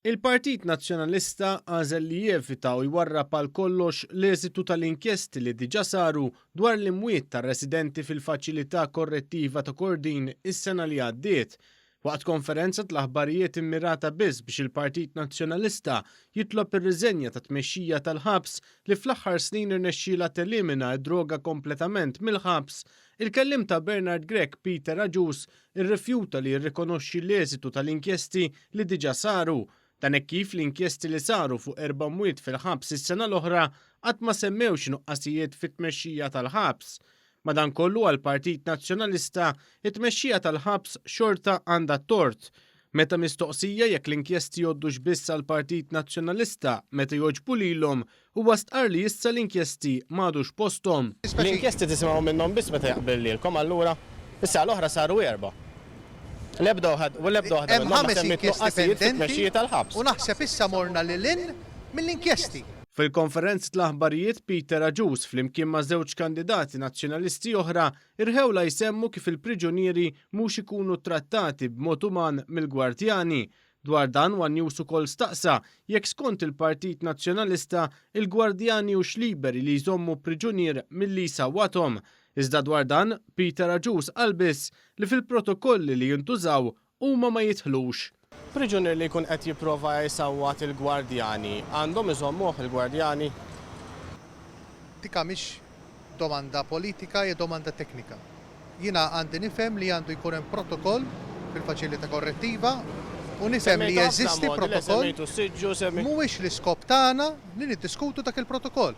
Il-Partit Nazzjonalista għażel li jevita u jwarrab għal kollox l-eżitu tal-inkjesti li diġà saru dwar l-imwiet tar-residenti fil-Faċilità Korrettiva ta' Kordin is-sena li għaddiet. Waqt konferenza tal-aħbarijiet immirata biss biex il-Partit Nazzjonalista jitlob ir-riżenja tat-tmexxija tal-ħabs li fl-aħħar snin irnexxielha telimina d-droga kompletament mill-ħabs, il-kelliem ta' Bernard Grech Peter Agius irrifjuta li jirrikonoxxi l-eżitu tal-inkjesti li diġà saru. Dan hekk kif l-inkjesti li saru fuq erba' mwiet fil-ħabs is-sena l-oħra qatt ma semmew xi nuqqasijiet fit-tmexxija tal-ħabs. Madankollu għall-Partit Nazzjonalista, it-tmexxija tal-ħabs xorta għandha t-tort. Meta mistoqsija jekk l-inkjesti jgħoddux biss għall-Partit Nazzjonalista meta jogħġbu lilhom, Huwa stqarr li issa l-inkjesti m'għadux posthom. L-inkjesti tisimgħu minnhom biss meta jaqbel lilkom allura? Is-sena l-oħra saru erbgħa. L-ebda waħda minnhom Hemm ma ħames semmiet inkjesti nuqqasijiet pendenti fit-tmexxija tal-ħabs. u naħseb issa morna lil hinn mill-inkjesti. Fil-konferenza tal-aħbarijiet Peter Agius flimkien ma' żewġ kandidati Nazzjonalisti oħra rħewlha jsemmu kif il-priġunieri mhux ikunu ttrattati b'mod uman mill-gwardjani Dwar dan one News ukoll staqsa jekk skont il-Partit Nazzjonalista il-gwardjani hux liberi li jżommu priġunier milli jsawwathom. Iżda dwar dan, Peter Agius qal biss li fil-protokolli li jintużaw huma ma jidħlux. Priġunier li jkun qed jipprova jsawwat il-gwardjani, għandhom iżommuh il-gwardjani? Dika mhix domanda politika hija domanda teknika. Jiena għandi nifhem li għandu jkun hemm protokoll fil-faċilità korrettiva u nifhem li Semmejtu ħafna jeżisti modi, le protokoll. semmejtu s-siġġu, semmi. Mhuwiex l-iskop tagħna li niddiskutu dak il-protokoll.